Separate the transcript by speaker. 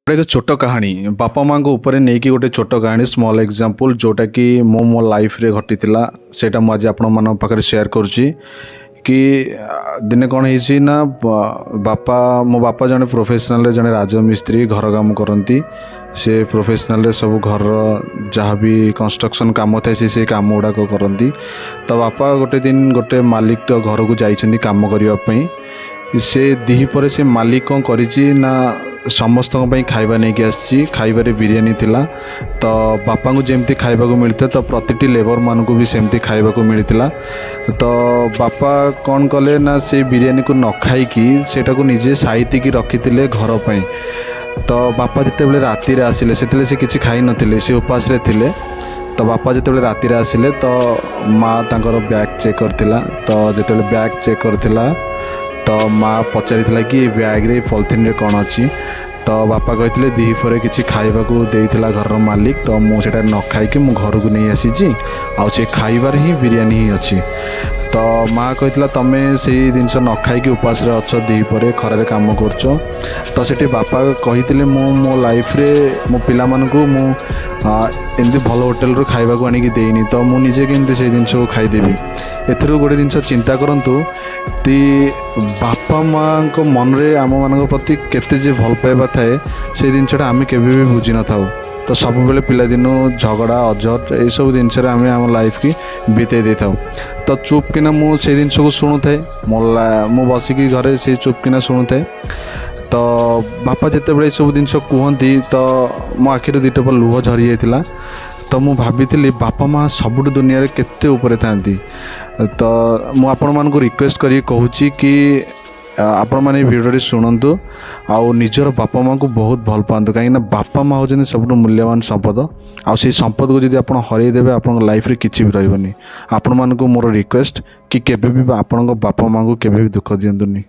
Speaker 1: ଗୋଟେ ଛୋଟ କାହାଣୀ, ବାପା ମାଆଙ୍କ ଉପରେ ନେଇକି ଗୋଟେ ଛୋଟ କାହାଣୀ, ସ୍ମଲ୍ ଏକ୍ଜାମ୍ପଲ୍, ଯେଉଁଟାକି ମୁଁ ମୋ ଲାଇଫ୍ରେ ଘଟିଥିଲା, ସେଇଟା ମୁଁ ଆଜି ଆପଣମାନଙ୍କ ପାଖରେ ସେୟାର କରୁଛି କି ଦିନେ କ'ଣ ହେଇଛି ନା, ବାପା, ମୋ ବାପା ଜଣେ ପ୍ରଫେସନାଲରେ ଜଣେ ରାଜମିସ୍ତ୍ରୀ, ଘର କାମ କରନ୍ତି। ସେ ପ୍ରଫେସନାଲରେ ସବୁ ଘରର ଯାହା ବି କନଷ୍ଟ୍ରକ୍ସନ୍ କାମ ଥାଏ, ସେ କାମ ଗୁଡ଼ାକ କରନ୍ତି। ତ ବାପା ଗୋଟେ ଦିନ ଗୋଟେ ମାଲିକ ଘରକୁ ଯାଇଛନ୍ତି କାମ କରିବା ପାଇଁ। ସେ ଦ୍ୱିପହରେ ସେ ମାଲିକ କ'ଣ କରିଛି ନା, ସମସ୍ତଙ୍କ ପାଇଁ ଖାଇବା ନେଇକି ଆସିଛି। ଖାଇବାରେ ବିରିୟାନୀ ଥିଲା। ତ ବାପାଙ୍କୁ ଯେମିତି ଖାଇବାକୁ ମିଳିଥିଲା, ତ ପ୍ରତିଟି ଲେବରମାନଙ୍କୁ ବି ସେମିତି ଖାଇବାକୁ ମିଳିଥିଲା। ତ ବାପା କ'ଣ କଲେ ନା, ସେ ବିରିୟାନୀକୁ ନ ଖାଇକି ସେଇଟାକୁ ନିଜେ ସାଇତିକି ରଖିଥିଲେ ଘର ପାଇଁ। ତ ବାପା ଯେତେବେଳେ ରାତିରେ ଆସିଲେ, ସେତେବେଳେ ସେ କିଛି ଖାଇନଥିଲେ, ସେ ଉପାସରେ ଥିଲେ। ତ ବାପା ଯେତେବେଳେ ରାତିରେ ଆସିଲେ, ତ ମା ତାଙ୍କର ବ୍ୟାଗ୍ ଚେକ୍ କରିଥିଲା। ତ ଯେତେବେଳେ ବ୍ୟାଗ୍ ଚେକ୍ କରିଥିଲା, ତ ମା ପଚାରିଥିଲା କି ଏ ବ୍ୟାଗ୍ରେ, ପଲିଥିନ୍ରେ କ'ଣ ଅଛି? ତ ବାପା କହିଥିଲେ, ଦ୍ୱିପହରେ କିଛି ଖାଇବାକୁ ଦେଇଥିଲା ଘରର ମାଲିକ, ତ ମୁଁ ସେଇଟା ନ ଖାଇକି ମୁଁ ଘରକୁ ନେଇ ଆସିଛି ଆଉ ସେ ଖାଇବାରେ ହିଁ ବିରିୟାନୀ ହିଁ ଅଛି। ତ ମା କହିଥିଲା, ତମେ ସେଇ ଜିନିଷ ନ ଖାଇକି ଉପାସରେ ଅଛ, ଦ୍ୱିପହରେ ଖରାରେ କାମ କରୁଛ। ତ ସେଠି ବାପା କହିଥିଲେ, ମୁଁ ମୋ ଲାଇଫ୍ରେ ମୋ ପିଲାମାନଙ୍କୁ ମୁଁ ଏମିତି ଭଲ ହୋଟେଲରୁ ଖାଇବାକୁ ଆଣିକି ଦେଇନି, ତ ମୁଁ ନିଜେ କେମିତି ସେଇ ଜିନିଷକୁ ଖାଇଦେବି? ଏଥିରୁ ଗୋଟେ ଜିନିଷ ଚିନ୍ତା କରନ୍ତୁ କି ବାପା ମାଆଙ୍କ ମନରେ ଆମମାନଙ୍କ ପ୍ରତି କେତେ ଯେ ଭଲ ପାଇବା ଥାଏ, ସେଇ ଜିନିଷଟା ଆମେ କେବେ ବି ବୁଝିନଥାଉ। ତ ସବୁବେଳେ ପିଲାଦିନୁ ଝଗଡ଼ା ଅଝଟ ଏଇସବୁ ଜିନିଷରେ ଆମେ ଆମ ଲାଇଫ୍ କି ବିତେଇ ଦେଇଥାଉ। ତ ଚୁପ୍ କିନା ମୁଁ ସେଇ ଜିନିଷକୁ ଶୁଣୁଥାଏ। ମୁଁ ବସିକି ଘରେ ସେଇ ଚୁପ୍ କିନା ଶୁଣୁଥାଏ। ତ ବାପା ଯେତେବେଳେ ଏସବୁ ଜିନିଷ କୁହନ୍ତି, ତ ମୋ ଆଖିରୁ ଦୁଇ ଟୋପା ଲୁହ ଝରି ଯାଇଥିଲା। ତ ମୁଁ ଭାବିଥିଲି, ବାପା ମା ସବୁଠୁ ଦୁନିଆରେ କେତେ ଉପରେ ଥାନ୍ତି। ତ ମୁଁ ଆପଣମାନଙ୍କୁ ରିକ୍ୱେଷ୍ଟ କରିକି କହୁଛି କି ଆପଣମାନେ ଏ ଭିଡ଼ିଓଟି ଶୁଣନ୍ତୁ ଆଉ ନିଜର ବାପା ମାଆଙ୍କୁ ବହୁତ ଭଲ ପାଆନ୍ତୁ, କାହିଁକିନା ବାପା ମା ହେଉଛନ୍ତି ସବୁଠୁ ମୂଲ୍ୟବାନ ସମ୍ପଦ। ଆଉ ସେଇ ସମ୍ପଦକୁ ଯଦି ଆପଣ ହରେଇ ଦେବେ, ଆପଣଙ୍କ ଲାଇଫ୍ରେ କିଛି ବି ରହିବନି। ଆପଣମାନଙ୍କୁ ମୋର ରିକ୍ୱେଷ୍ଟ କି କେବେ ବି ଆପଣଙ୍କ ବାପା ମାଆଙ୍କୁ କେବେ ବି ଦୁଃଖ ଦିଅନ୍ତୁନି।